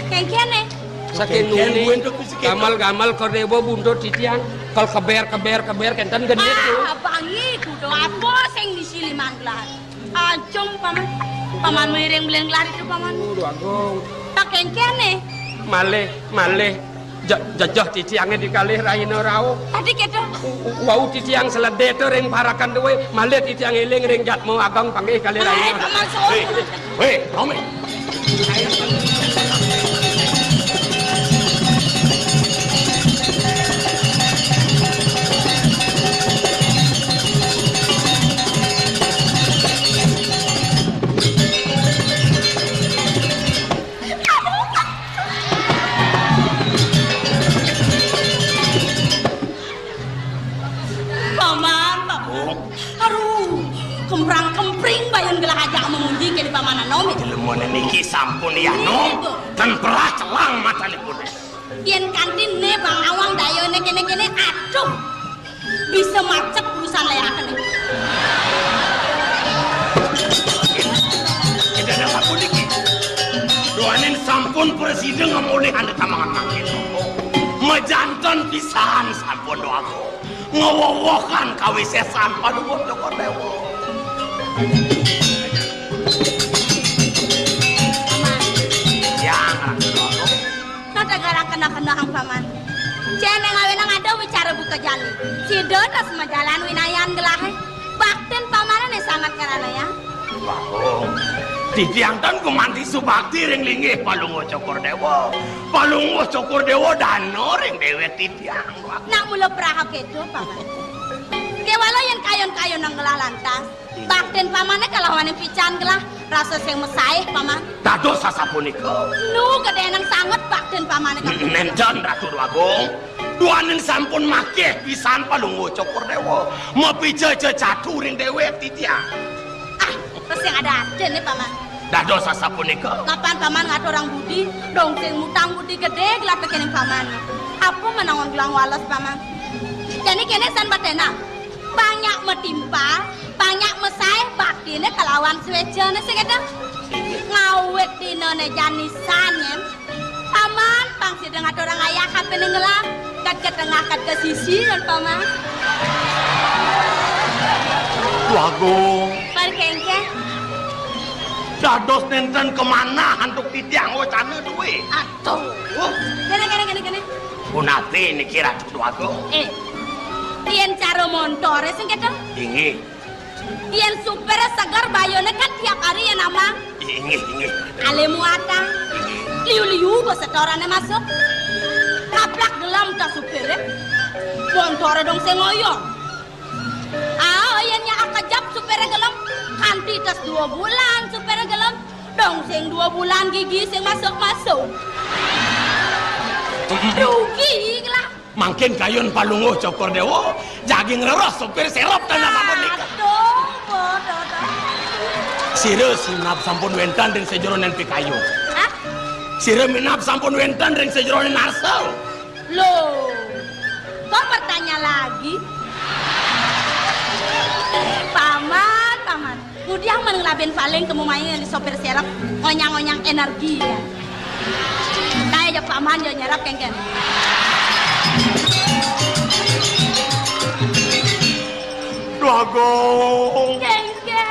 Kéngkéné. Saking nuni, gamel-gamel Kordéwa buntut titiang, kal keber, keber, keber, kénten genit. Ah, bangi kuda apa sing misi limang gelar? Ajeng, Paman. Paman miring belén gelar itu, Paman. Waduh, Agung. Pakéngkéné. Malih, malih. Ja-, jejeh titiangé di kalih raina rauh. Tadi kéto. U-, u-, wau titiang sledé to ring parakan duwé, malih titiang éling ring jatma ageng panggih kalih raina. Ai, Paman, suwun. Wéh, Romi. Paman, Paman. Aduh, kemprang-kempring bayun gelah ajak memuji ke di Paman Anom. Jelemone niki sampun ya, Nom. Nggih, Bu. Ten perah celang matanipun. Yén kanti né Bang Awang dayané kéné-kéné, aduh, bisa macet urusan léaké. Tidak ada apa niki. Duaning sampun prasida ngamolih ané tamangan mangkin. Majanten pisan sampun, Dwagung. Ngwewehan kawisésan Palungguh Cokor Déwa. Paman. Yang Ratu Dwagung. Nata garang kena-kena ang Paman. Cén ngawinang ada wicara buka jani. Sida tas majalan winayan gelahé. Baktin Pamané sanget karana ya. Dwagung. Titiang tan gumanti subakti ring linggih Palungguh Cokor Déwa. Palungguh Cokor Déwa dana ring déwék titiang. Nak mula praha kéto, Paman. Kéwala yén kayun-kayun nang gelah lantas. Baktin Pamané kalawaning pican gelah rasa sing masaih, Paman. Dados sasapunika. Nu gedénang sanget baktin Pamané ka. Nénten, Ratu Dwagung. Duaning sampun makih pisan Palungguh Cokor Déwa. Mapica-ca catu ring déwék titiang. Ah, terus sing ada-ada né, Paman. Dados sasapunika. Mapan Paman ngaturang budi, dong sing mutang budi gedé gelah tekening Paman. Apa menawa gelah wales, Paman? Jani kéné san batena. Banyak matimpal, banyak masaih baktiné kalawan suécané sing kéto. Ngawit dinané jani san yén. Paman pang sida ngaturang ayah kapining gelah. Kat ka tengah, kat ka sisi, kan, Paman. Dwagung. Pan kéngkén. Dados nénten kamanah antuk titiang wacana duwé. Aduh. Kéné, kéné, kéné, kéné. Punapi niki, Ratu Dwagung? Eh, yén cara montoré sing kéto? Inggih. Yén supiré seger, bayuné kan tiap hari yén amang. Inggih, inggih. Alé muatan. Liu-liu ba setorané masuk. Kaplak gelem tas supiré. Montoré dong sing ngoyong. Ah, yén nyak kejap supiré gelem, kanti tas dua bulan supiré gelem, dong sing dua bulan gigi sing masuk-masuk. Rugi lah. Mangkin kayun Palungguh Cokor Déwa, jagi ngreres supir sérep tan sampun nika. Aduh, bodoh, bodoh. Sira minab sampun wénten ring sajeroning pikayun. Hah? Sira minab sampun wénten ring sajeroning arsa. Loh, kok bertanya lagi? Paman, Paman. Ngudiang men ngelabin paling temu main sopir serep, ngonyang-ngonyang energi ya. Kayak aja Paman jo nyerap kéngkén. Dwagung. Kéngkén.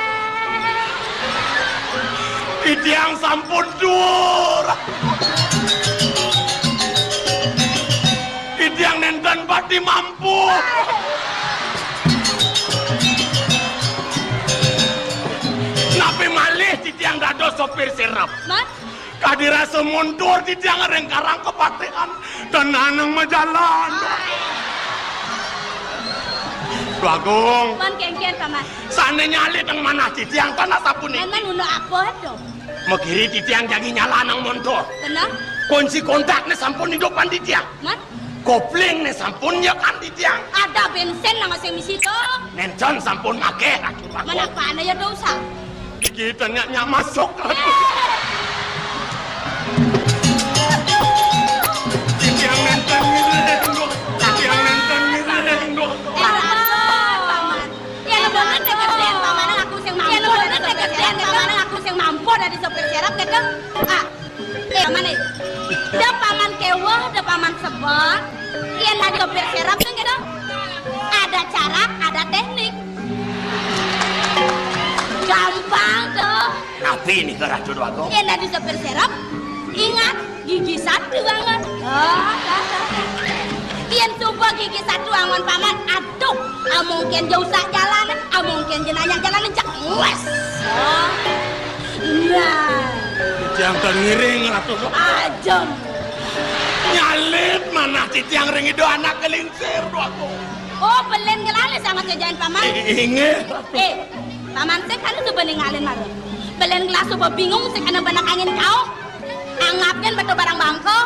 Titiang sampun duur. Titiang nénten pati mampu. Napi malih titiang dados sopir serep? Mat? Kadi rasa mundur titiang ring karang kapatihan. Tenanang majalan. Dwagung. Man kéngkén, Paman. Sané nyalih teng manah titiang tan sapunika. Man, man, unduk apa to? Makiri titiang jagi nyalanang montor. Tenang. Kunci kontakné sampun idupan titiang. Man? Koplingné sampun nyekan titiang. Ada bensin nang sing misi to. Nénten sampun maké, Ratu Dwagung. Mana pané ya dosa? Iki tengah nyak masuk, Ratu. Titiang nénten ngiring, Dok. Titiang nénten ngiring, Dok. Eh, Paman, Paman. Yén bener dadi gedén, Paman aku sing mampu. Yén bener dadi gedén, Paman aku sing mampu dadi sopir serep kéto. Ah, eh, Paman, eh. Da Paman kéweh, da Paman sebel. Yén dadi sopir serep sing kéto. Ada cara, ada teknik. Gampang to. Napi nika, Ratu Dwagung? Yén dadi sopir serep, ingat, gigi satu angon. Oh, dah, dah, dah. Yén suba gigi satu angon, Paman, aduh, amung kén ja usak jalan, amung kén ja nanya jalan, cek wes. Oh. Nah. Titiang tan ngiring, Ratu. Ajem. Nyalip manah titiang ring Ida Anak Kelingsir, Dwagung. Oh, belin gelah né sanget ngejain Paman. I-, inggih, Ratu. Eh, Paman sing kan suba ningalin mara. Belin gelah suba bingung sing kena benek angin kauh. Anggap kén beto barang bangko.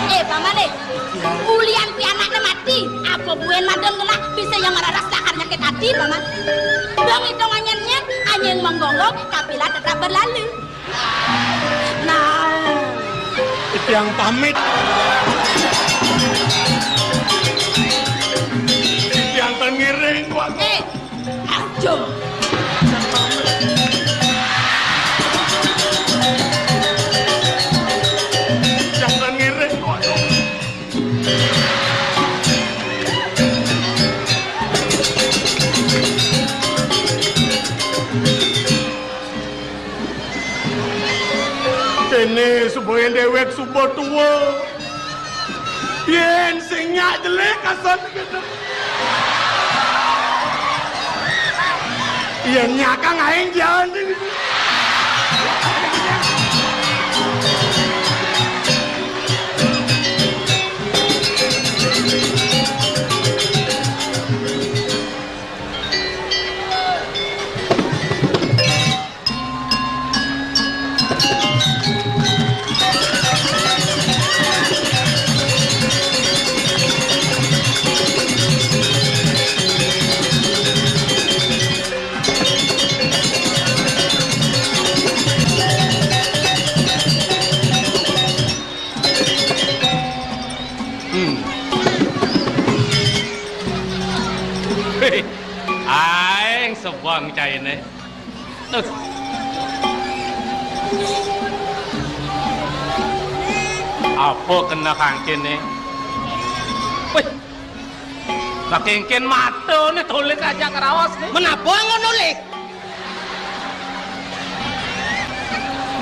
Eh, Paman, eh. Ulian pianakné mati, apa buin madon gelah bisa yang ngeraras lakar nyakit ati, Paman. Dong itu nganyén-nyén, anyén menggonggong, kafilah tetap berlalu. Nah. Tiang pamit. Tiang ten ngiring, Wak. Eh, aduh. Tiang ten ngiring, Wak. Kéné suba yén déwék suba tua. Yén sing nyak jelek kasar kéto. Yén nyakang aing jalan. Hmm. Aing sebeng cainé. Tuh. Apa kena kangkiné? Wih. Lah kénkén mata né tulik aja keraos né. Menapa ngono, Lik?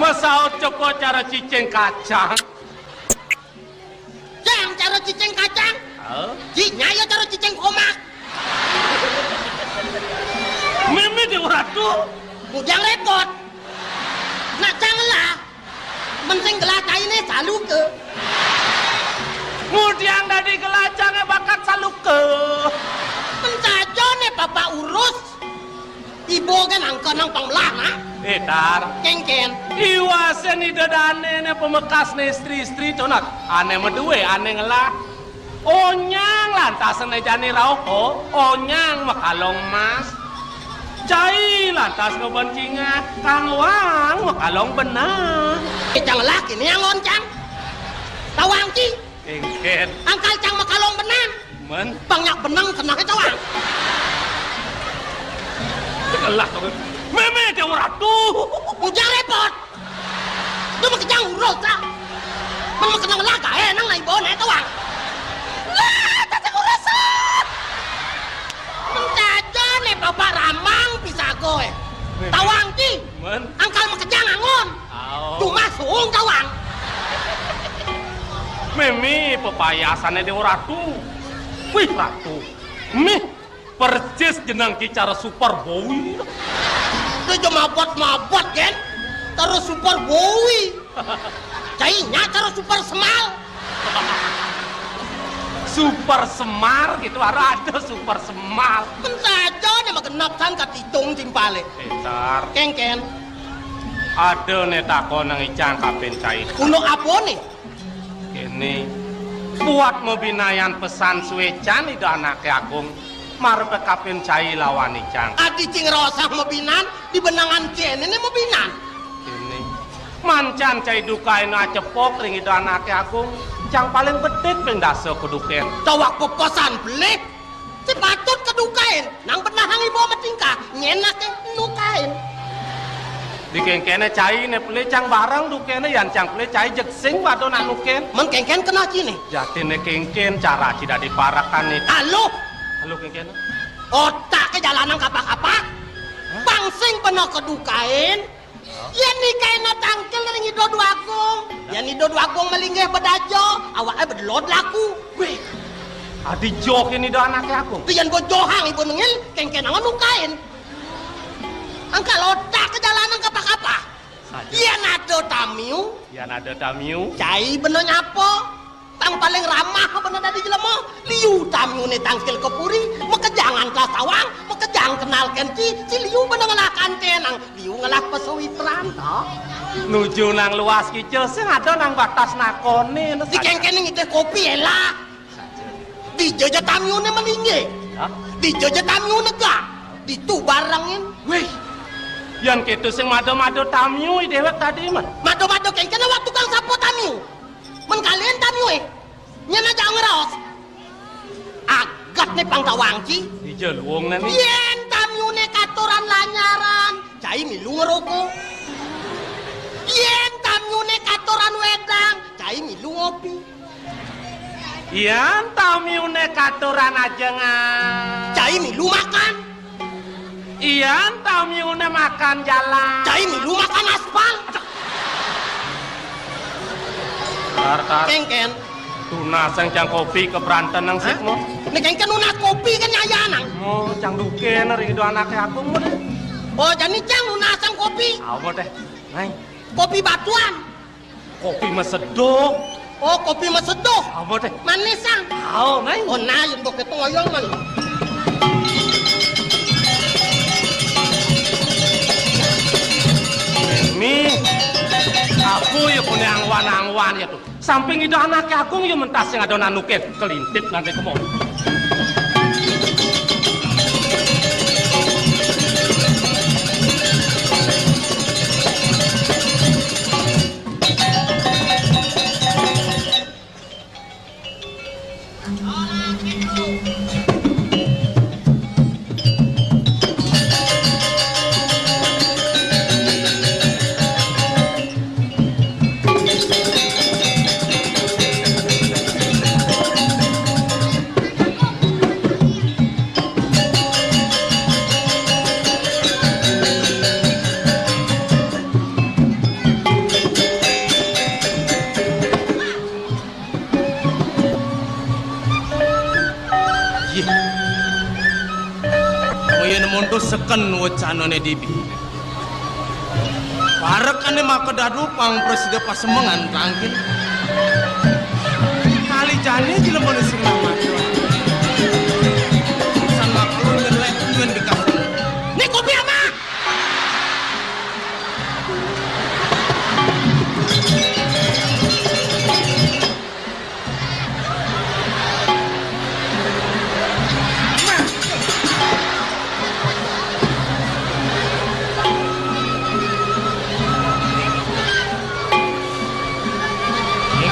Masaut coba cara cicing kacang. Cang, cara cicing kacang. Hah? Ji, nyai cara cicing komak. Mémé Déwa Ratu. Bujang repot. Nak cang lah. Men sing gelah cainé saluka. Ngudiang dadi gelah cangé bakat saluka. Men sajané bapak urus. Ibu kan angka nang pangmelah, nak. Eh, Tar. Kénkén. Iwasé Ida dané né pamekasné istri-istri to, nak. Ané madué, ané ngelah. Onyang lantas né jani rauh, oh. Onyang makalong emas. Cai lantas ngeben cingak, kang wang makalong benang. Eh, cang laki né angon cang. Tawang ci. Kénkén. Angkal cang makalong benang. Men. Bang nyak benang kena ke cawang. Tegelah kau. Mémé Déwa Ratu. Bujang repot. Tuh makejang urus lah. Men makejang lah gaé nang naik bawa naik tawang. Lah, cacing urus. Men sajané bapak ramang pisago, eh. Tawang ci. Men. Angkal makejang angon. Au. Cuma suung tawang. Mémé pepayasané Déwa Ratu. Wih, Ratu. Mih, persis jeneng ki cara Super Boy. Dia aja mabot-mabot, Gen. Terus Super Boy. Cai nya cara Super Semal. Super Semar gitu, harus ada Super Semal. Men sajané mah genep san katitung timpalé. Pinter. Kénkén. Ada né takon nang icang kapin cai. Unduk apa né? Kéné, buat mabinayan pesan suécan Ida Anaké Agung, mara kapin cai lawan icang. Adi cing rosah mabinan, di benangan kéné né mabinan. Kéné, mancan cai dukain acepok ring Ida Anaké Agung, cang paling bedik ping dasa ka dukén. Tawak pepesan belih. Sing patut kadukain, nang benehang ibu matingkah, nyén anaké nukain. Di kéngkéné cai né pelih cang bareng dukéné, yan cang pelih cai jeg sing pada nak nukén. Men kéngkén keneh ci né. Jatiné kéngkén cara ci dadi parekan né. Aluh. Aluh kéngkéné. Otaké jalanang kapak-kapak. Hah? Pang sing beneh kadukain, yén nikaina tangkil ring Ida Dwagung. Yén Ida Dwagung malinggih bedaja, awaké bedelod laku. Wéh, adi joh yén Ida Anaké Agung. Yén bojohang ibu nengil, kéngkénanga nukain. Angkal otak ka jalanang kapak-kapak. Saja. Yén ada tamiu. Yén ada tamiu. Cai beneh nyapa. Tang paling ramah beneh dadi jelema. Liu tamiuné tangkil ka puri, makejangan telah sawang, makejang kenal kén ci, ci liu beneh ngelah kanténang, liu ngelah pasawitran, to. Nuju nang luas kica, sing ada nang batas nakoné, né. Di kéngkéné ngidih kopi, élah. Dija ja tamiuné malinggih. Hah? Dija ja tamiuné gak. Ditu barengin. Wéh. Yén kéto sing mada-mada tamiu, i déwék tadi, men. Mada-mada kéngkéné awak tukang sapa tamiu. Kalen tamiu, eh. Nyén aja ngraos. Agat né pang tawang ci. Ija luung né, Mi. Yén tamiuné katuran lanyaran, cai milu ngroko. Yén tamiuné katuran wédang, cai milu ngopi. Yén tamiuné katuran ajengan, cai milu makan. Yén tamiuné makan jalan, cai milu makan aspal. Tar, tar. Kéngkén. Tunasang cang kopi kabrantenang sik mo. Né kéngkén nunas kopi kan nyayanang. Mo, cang dukéna ring Ida Anaké Agung mo. Oh, jani cang nunasang kopi. Apa téh? Nai. Kopi batuan. Kopi maseduh. Oh, kopi maseduh. Apa téh? Manisan. Ao, Nai. Oh, nah, yén kéto ngoyong, Nai. Mi, aku ya punya angwan-angwan ya tuh. Samping Ida Anaké Agung ya mentas sing ada nanuké kelintip nanti kemon. Yéh. Kaya nemonto seken wacanané dibi. Parekané maka dadu pang prasida pasemengan tangkil. Kali jani jelemané sing matur. San maklum ngelek tujuan bekas. Né kopi ama.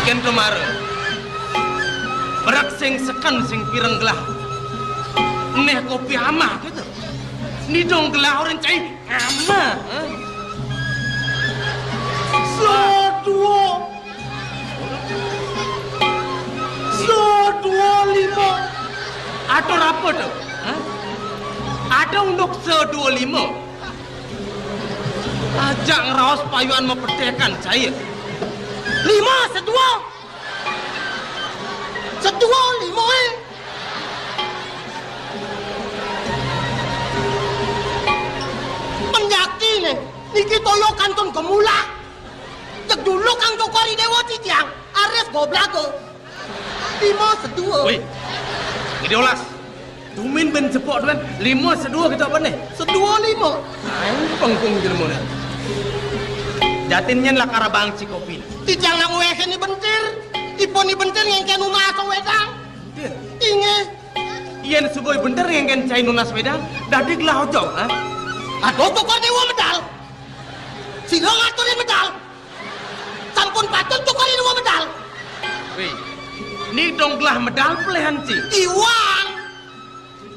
Mungkin kemarin berak sing seken sing pireng gelah. Neh kopi amah gitu. Nidong gelah orang cai amah. Hah? Seduo. Seduo lima. Atur apa tuh? Hah? Ada unduk seduo lima. Ajak ngeraos payuan mapetekan saya. Lima seduo. Seduo lima, eh. Penjati nih. Niki toyo kantun gemula. Cek dulu kang Cokor I Déwa titiang, aris goblaga. Lima seduo. Woi, Gedé Olas. Dumin ben cepok duén, lima seduo gitu apa nih? Seduo lima. Aing pengkung jelema nih. Jatin nyén lakar abang ci kopi. Titiang nang wéhé ni bentir. Ipun ni bentir ngéngkén nunas wédang. Bentir? Inggih. Yén suba bentir ngéngkén cai nunas wédang, dadi gelah ojog, ha? Aduh, Cokor I Déwa medal. Sira ngaturin medal. Sampun patut Cokor I Déwa medal. Wéh, ni dong gelah medal pelihan ci. Iwang.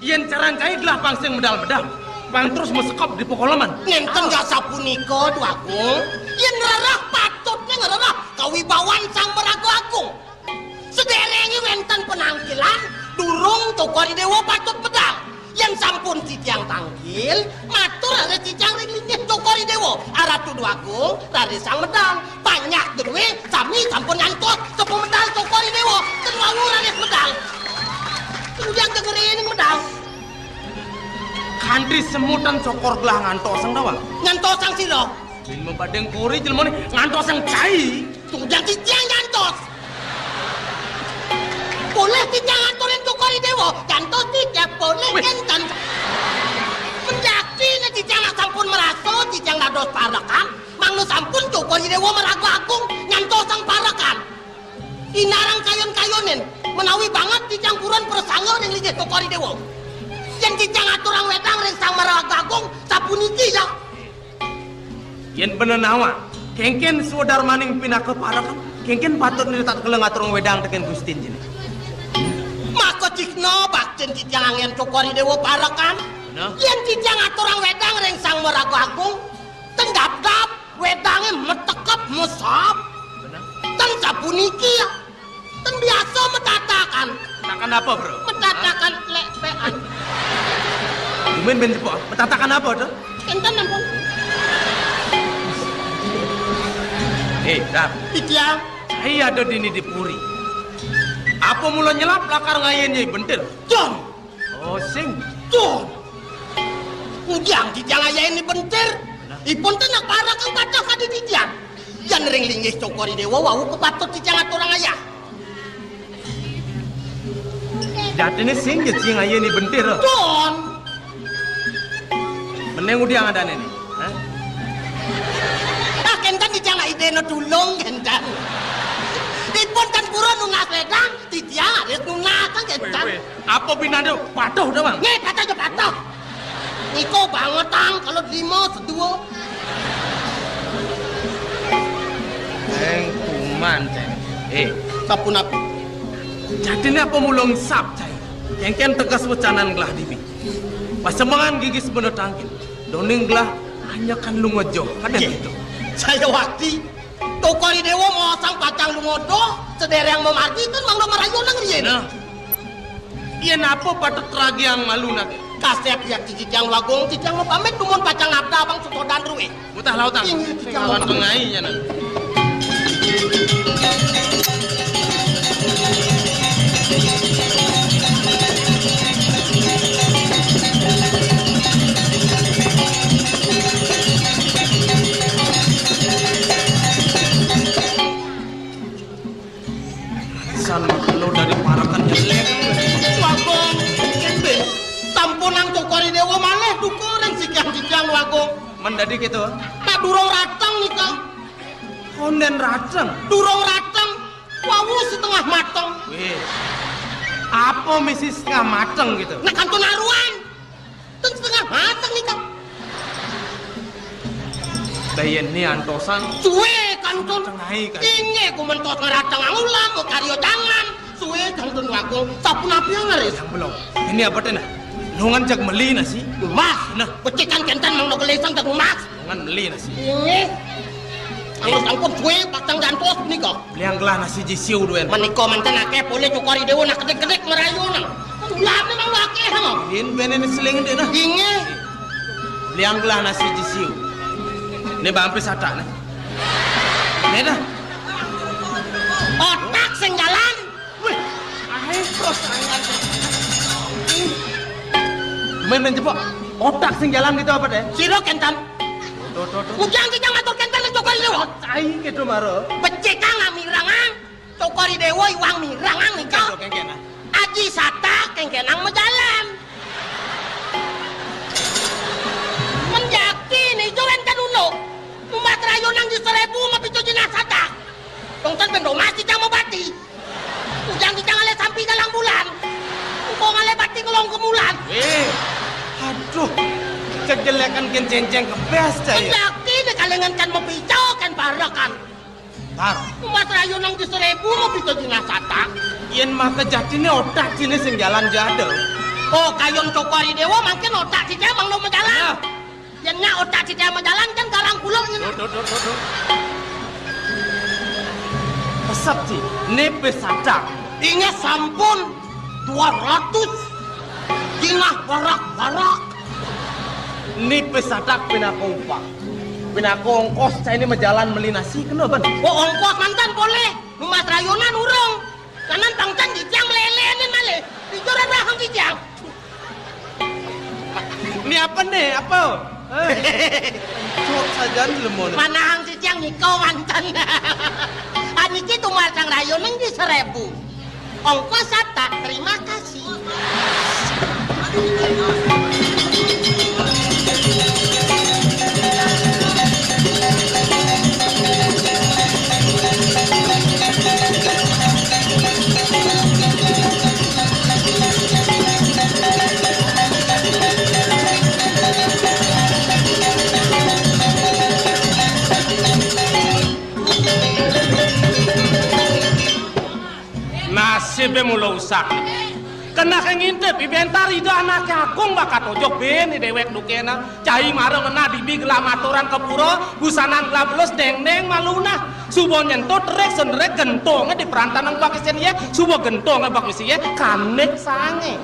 Yén caran cai gelah pang sing medal-medal, pang terus masekop di pakoleman. Nénten ya sapunika, Dwagung. Yén ngrereh patut né ngrereh kawibawan Sang Maraga Agung. Sadéréngé wénten panangkilan, durung Cokor I Déwa patut medal. Yén sampun titiang tangkil, matur raris titiang ring linggih Cokor I Déwa, Aratu Dwagung, raris sang medal. Panjak drué sami sampun ngantos, sampun medal Cokor I Déwa, ten wau raris medal. Kemudian dengerin medal. Kanti semutan Cokor gelah ngantosang tawang. Ngantosang sira? Bin mabadeng kori jelemané ngantosang cai. Tujang titiang jantos. Polih titiang aturin Cokor I Déwa, jantos titiang polih. Wéh. Kénten. Menjati né titiang nak sampun merasa titiang dados parekan, mangda sampun Cokor I Déwa Maraga Agung nyantosang parekan. Inarang kayun-kayunin, menawi banget titiang purun prasangga ring linggih Cokor I Déwa. Yén titiang aturang wédang ring Sang Maraga Agung, sapuniki ya. Yén bener nawang, kéngkén swadarmaning pinaka parekan. Kéngkén patut né tak kala ngaturang wédang tekén Gustin jani. Maka cihna baktin titiang anggén Cokor I Déwa parekan. Nah. Yén titiang ngaturang wédang ring Sang Maraga Agung, ten dapdap, wédangé matekep, masap. Bener. Ten sapuniki, ten biasa matatakan. Tatakan apa, Bro? Matatakan lék pékan. Gumén bén cepo, matatakan apa to? Kénten ampun. Eh, Ram. Titiang. Cai ada dini di puri. Apa mula nyelap lakar ngayén Nyai Bentir? Jon. Oh, sing. Jon. Ujang titiang ngayén Nyai Bentir. Ipun ten nak parekan patah kadi titiang. Yén ring linggih Cokor I Déwa wau kapatut titiang aturang ayah. Jatiné sing ja cai ngayén Nyai Bentir. Jon. Mending udiang adané né. Hah? Ah, kénten titiang idéna tulung kénten. Ipun ten pura nunas wédang, titiang harus nunas kénten. Wéh, wéh. Apa binanda patuh to, Bang? Nggih, patuh ja patuh. Nika bangetang kalau lima sedua. Eng kuman, Cai. Eh, sapunapi? Jatiné apa mula ngesap, Cai? Kéngkén teges wecanan gelah dibi. Pasembangan gigis benda tangkil. Doning gelah anyakan lunga joh. Kadén gitu. Saya wakti. Cokor I Déwa maosang pacang lunga doh, sadéréng mamargi kan mangda marayunan riin. Nah. Yén apa patut ragiang malu nak. Kasép ya titiang Luagung, titiang mapamit dumun pacang nabda abang sutodan ruih. Mutah lautang. Inggih, titiang lawan mapamit. Pengai ya nak. San lo dari parekan jelek. Wagung, kénten. Sampunang Cokor I Déwa malih duka ring sikian titiang Wagung. Men dadi gitu. Nah, durung rateng nika. Kondén rateng. Durung rateng. Wau setengah mateng. Wih. Apa misi setengah mateng gitu? Nah, kantun aruan. Ten setengah mateng nika. Lah yén né antosan. Sué kantun. Tengai kan. Inggih ku mentos ngrateng angulam, karya tangan. Sué kantun Wagung. Sapunapi ngaris? Yang belum. Ini apa teh nah? Nungan jak meli nasi. Mas, nah. Becik kan kénten mangda gelisang dadi mas. Nungan meli nasi. Inggih. Angus ampun sué pacang gantos nika. Beliang gelah nasi jisiu duén. Menika manten akéh polih Cokor I Déwa nak kedik-kedik marayunan. Ulahné mang akéh, ha. Yén béné seling dek nah. Inggih. Beliang gelah nasi jisiu. Né bang ampis atak né. Né dah. Otak sing jalan. Wih, aé terus angan. Main-main cepok. Otak sing jalan gitu apa deh? Sira kénten. Tuh, tuh, tuh. Ujang titiang matur kénten ring Cokor I Déwa. Cai gitu maro. Becik kang ngamirengang. Cokor I Déwa iwang mirengang nika. Kéngkén, kéngkén, ah. Aji Satak kéngkénang majalan. Men jakti né ijo wénten ulu. Numbas rayunan di seribu mapica jinah satak. Tongton bendo mas titiang mabati. Ujang titiang ngalih sampi galang bulan. Engko ngalih bati ngelong kemulan. Eh, aduh. Cek jelekan kén céncéng kempes cai. Men jakti né kalingan kén mapica kén parekan. Tar. Numbas rayunan di seribu mapica jinah satak. Yén maka jatiné otak ciné sing jalan jadel. Oh, kayun Cokor I Déwa mangkin otak titiang mangda majalan. Nah. Yén nyak otak titiang majalan kan garang kuluk ngéné. Duh, duh, duh, duh, duh. Pesep ci, né pis satak. Inggih sampun dua ratus. Jinah barak-barak. Né pis satak pinaka upah. Pinaka ongkos cainé majalan meli nasi kéné bén. Oh, ongkos manten polih. Numbas rayunan urung. Kanan pangcén titiang mlélén malih. Ijo rahang titiang. Né apa né? Apa? Eh. Cuk sajan lemun. Manahang titiang nika manten. Aniki tumbas rayunan di seribu. Ongkos satak, terima kasih. Bé mula usak. Kena ké ngintip, i bentar Ida Anaké Agung bakat ojok bé né déwék dukéna. Cai mara ngena dini gelah maturan ka pura, busanan gelah belus, déngdéng malu nah. Suba nyentuh terik, senerik gentongé di perantanan bak isin yé, suba gentongé bak isin yé, kanik sangé.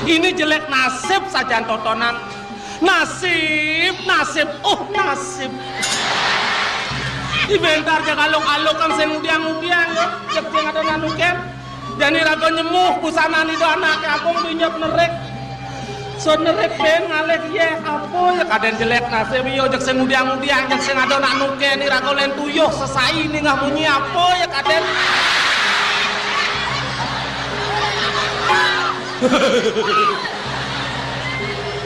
Ini jelek nasib sajan totonan. Nasib, nasib, oh nasib. I bentar jak aluk-alukan sing ngudiang-ngudiang ya. Jak sing ada nanuken. Jani raga nyemuh busanan Ida Anaké Agung dinyep nerik. Sun nerik ben ngalih yé, apa ya kadén jelek nasib ya, jak sing ngudiang-ngudiang, jak sing ada nanuken, i raga lén tuyuh sesai ningeh munyi apa ya kadén.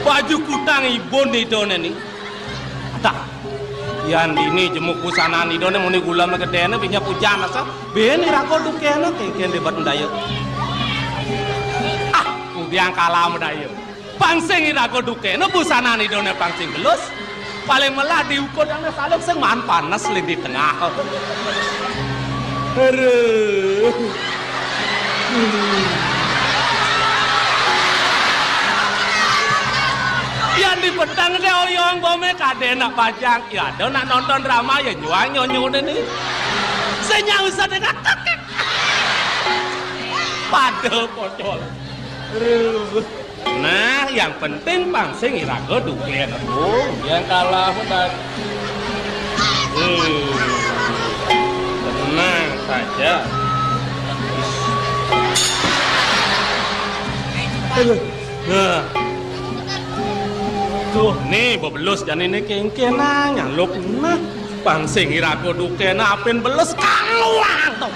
Baju kutang ibun Idané ni. Adah. Yan dini jemuk busanan Idané muni gula gedéné binya pujan asa. Bé né raga dukéna kénkén dibet medaya. Ah, ngudiang kalah medaya. Pang sing i raga dukéna busanan Idané pang sing belus. Paling melah diukud ané saluk sing maan panes lén di tengah. Aduh. Yan di peteng dé oyong bomé kadén nak bajang. Ya ada nak nonton drama ya nyuang nyonyo dé ni. Sing nyang usah dé ngakak. Pada pocol. Aduh. Nah, yang penting pang sing i raga dukéna. Oh, yang kalah menang. Hmm. Tenang saja. Nah. Tuh, né bebelus jani né kénkén nah, nyaluk nah. Pang sing i raga dukéna apin belus kaluang to.